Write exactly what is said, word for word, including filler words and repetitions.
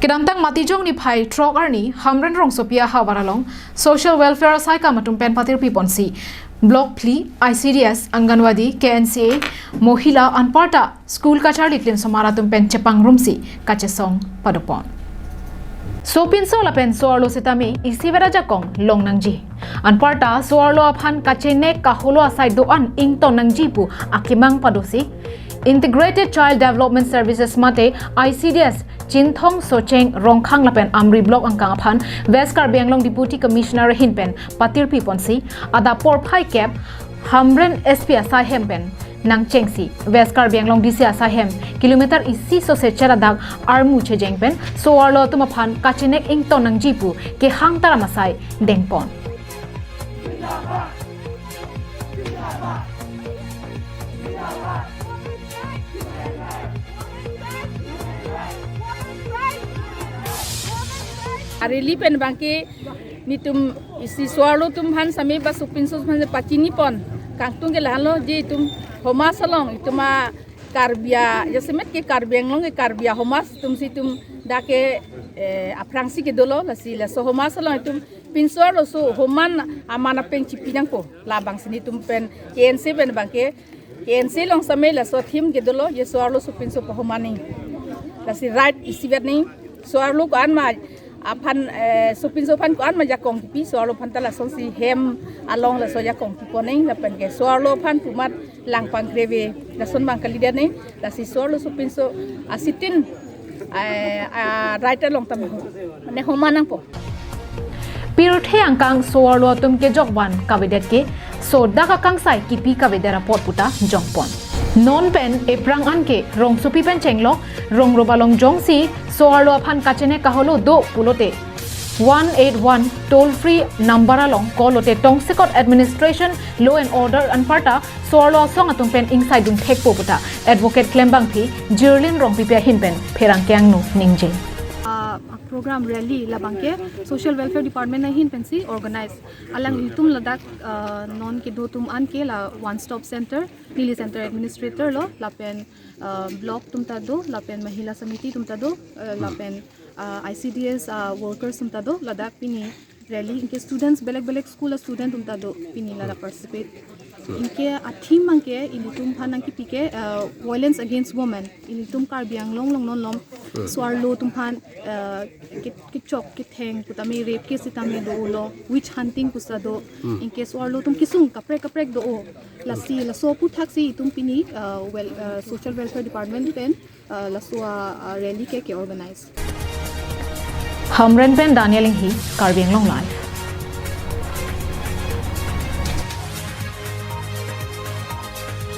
Kedamtang Matijong niphai throk arni Hamren rongsopi ahavar along social welfare asaikam atum pen patirpi ponsi block phli, I C D S, Anganwadi, K N C A, Mohila anparta school kacharli klimsomar atum pen chepangrumsi kachesong padopon. Sopinso lapen so-arlo sitame isivet ajakong long nangji. Anparta so-arlo aphan kachenek kaholo asai do-an ington nangji pu akemang padosi Integrated Child Development Services mate I C D S Chinthong, Socheng, Rongkhang lapen Amri block angkang aphan West Karbi Anglong Deputy Commissioner ahin pen patirpi ponsi adap porphai kep Hamren S P asai hem pen nangchengsi West Karbi Anglong D C asai hem kilometer isi sose cheradak armu chejeng pen so-arlo atum aphan kachenek ington nangji pu kehang taram asai dengpon. Arili pen bangke nitum isi so-arlo atum aphan same ba sopinso aphan pachini pon kangtung ke lahenlo je itum Homas along itum a Karbi a jasemet ke Karbi Anglong ke Karbi a Homas atum si itum dak ke eh, aphrangsi kedolo lasi laso Homas along itum pinso arloso Homan aman apeng chipi nangpo labangsi nitum pen K N C pen bangke K N C along same laso theme kedolo je so-arlo sopinso pahoman ni. Lasi right isivet ni so-arlo ko-an ma aphan eh, sopinso aphan ko-an ma jakong kipi so-arlo aphan ta lasonsi hem along laso jakong kipi pon ni lapen ke so-arlo aphan pumat langpang kreve lason bang kalidet ni lasi so-arlo sopinso asitin eh, ah, right along tame ho. Mane Homan nangpo. Pirthe angkang so-arlo atum kejok van kavedet ke sodak akangsai kipi kavedet apot puta jongpon. Non pen ephrang an ke rongsopi pen chenglok rongrop along jongsi so-arlo aphan kachenek kaholo do pulote one eight one toll free number along call lote tongsekot administration law and order anparta so-arlo asong atum pen ingsai dun thekpo puta Advocate Klembangphi Jirlin Rongpipi ahin pen pherangke angno ningje. Ah, program rally labangke Social Welfare Department ahin pensi organize. Alang itum ladak ah, non kedo atum an ke la one stop center, neli center administrator lo, lapen ah, block atum ta do, lapen Mahila Samiti atum ta do, eh, lapen ah, I C D S ah, workers atum ta do, ladak pini rally, anke students belek belek school a student atum ta do pini ladak participate. Anke a theme anke ilitum aphan nangkipi ke ah, violence against women. Ilitum Karbi Anglong along non lom so-arlo atum aphan ah, ke- kechok ketheng putame rape case sitame dolo, witch hunting pusa do. Anke so-arlo atum kesung kaprek kaprek do. Lasi laso aputhaksi itum pini ah, well ah, Social Welfare Department pen ah, laso ah, ah, rally ke ke organize. Hamren pen Daniel Inghi, Karbi Anglong Live.